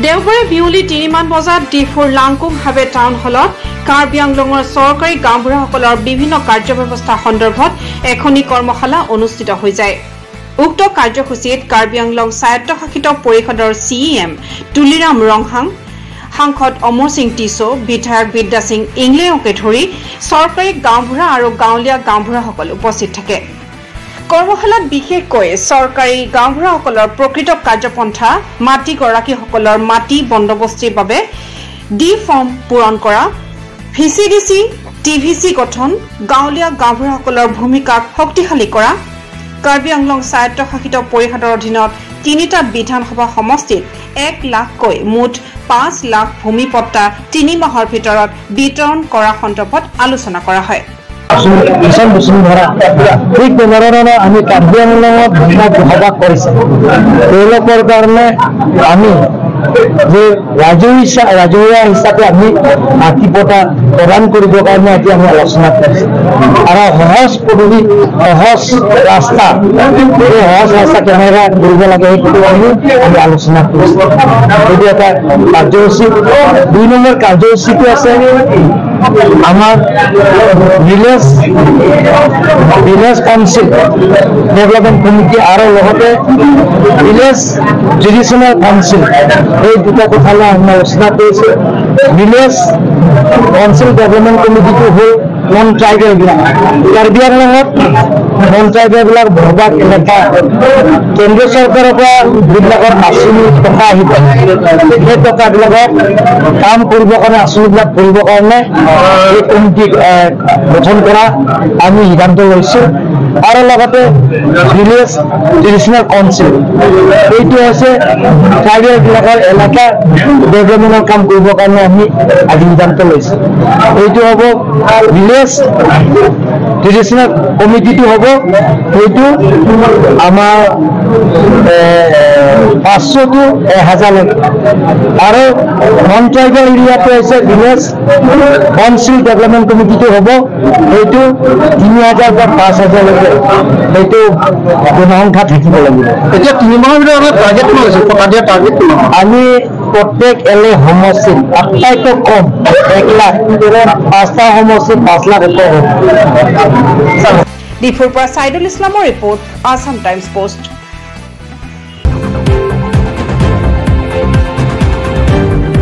দেওবাৰে বিয়লি 3মান বজাত ডিফুৰ লাংকুং হাবে টাউন হলত কাৰ্বি আংলঙৰ চৰকাৰী গাঁওবুঢ়াসকলৰ বিভিন্ন কাৰ্যব্যৱস্থা সন্দৰ্ভত এখনি কৰ্মশালা অনুষ্ঠিত হৈ যায়। উক্ত কাৰ্যসূচীত কাৰ্বি আংলং স্বায়ত্তশাসিত পৰিষদৰ CEM Tuliram Ronghang, সাংসদ অমৰ সিং টিছো, বিধায়ক বিদ্যা সিং ইংলেঙকে ধৰি চৰকাৰী গাঁওবুঢ়া আৰু গাঁৱলীয়া গাঁওবুঢ়াসকল উপস্থিত থাকে। কৰ্মশালাত বিশেষকৈ চৰকাৰী গাঁওবুঢ়াসকলৰ প্ৰকৃত কাৰ্যপন্থা, মাটি গৰাকীসকলৰ মাটি বন্দোবস্তিৰ বাবে ডি ফৰ্ম পূৰণ কৰা, VCDC, TVC গঠন, গাঁৱলীয়া গাঁওবুঢ়াসকলৰ ভূমিকাক শক্তিশালী কৰা, কাৰ্বি আংলং স্বায়ত্তশাসিত পৰিষদৰ অধীনত 3টা বিধানসভা সমষ্টিত 1 লাখকৈ মুঠ 5 লাখ ভূমি পট্টা 3 মাহৰ ভিতৰত বিতৰণ কৰা সন্দৰ্ভত আলোচনা কৰা হয়। মিছন বসুন্ধৰা ঠিক তেনেধৰণে আমি কাৰ্বি আংলঙত বসবাস কৰিছে, তেওঁলোকৰ কাৰণে আমি যে ৰাজহুৱা হিচাপে আমি মাটি পট্টা প্ৰদান কৰিবৰ কাৰণে আজি আমি আলোচনা কৰিছোঁ। আৰু সহজ পদ্ধতি, সহজ ৰাস্তা, এই সহজ ৰাস্তা কেনেকৈ কৰিব লাগে সেইটো আমি আলোচনা কৰিছোঁ। এইটো এটা কাৰ্যসূচী। 2 নম্বৰ কাৰ্যসূচীটো আছে আমাৰ ভিলেজ কাউন্সিল ডেভেলপমেণ্ট কমিটি আৰু লগতে ভিলেজ ট্ৰেডিশ্যনেল কাউন্সিল, এই দুটা কথালৈ আমি আলোচনা কৰিছোঁ। ভিলেজ কাউন্সিল ডেভেলপমেণ্ট কমিটিটো হ'ল নন ট্ৰাইবেলবিলাক, কাৰ্বি আংলঙত নন ট্ৰাইবেলবিলাক বসবাস এলেকা কেন্দ্ৰীয় চৰকাৰৰ পৰা যিবিলাকৰ আঁচনি টকা আহিব, সেই টকাবিলাকত কাম কৰিবৰ কাৰণে, আঁচনিবিলাক কৰিবৰ কাৰণে এই কমিটি গঠন কৰা আমি সিদ্ধান্ত লৈছোঁ। আৰু লগতে ভিলেজ ট্ৰেডিশ্যনেল কাউন্সিল, এইটো হৈছে ট্ৰাইবেলবিলাকৰ এলেকা ডেভেলপমেণ্টৰ কাম কৰিবৰ কাৰণে আমি আজি সিদ্ধান্ত লৈছোঁ। এইটো হ'ব ভিলেজ ট্ৰেডিশ্যনেল কমিটিটো হ'ব, সেইটো আমাৰ 500 টু 1000লৈকে। আৰু নন ট্ৰাইবেল এৰিয়াটো হৈছে ভিলেজ কাউন্সিল ডেভেলপমেণ্ট কমিটিটো হ'ব, সেইটো 3000 পৰা 5000লৈকে সেইটো জনসংখ্যা থাকিব লাগিব। এতিয়া 3 মাহৰ ভিতৰত টাৰ্গেট কিমান হৈছে? টকা দিয়া টাৰ্গেট কিমান? আমি প্ৰত্যেক এল এ সমষ্টিত আটাইতকৈ কম 1 লাখ, 5টা সমষ্টিত 5 লাখ ওপৰ হ'ব। ডিফুৰ পৰা ছাইদুল ইছলামৰ ৰিপৰ্ট, আছাম টাইমছ পোষ্ট।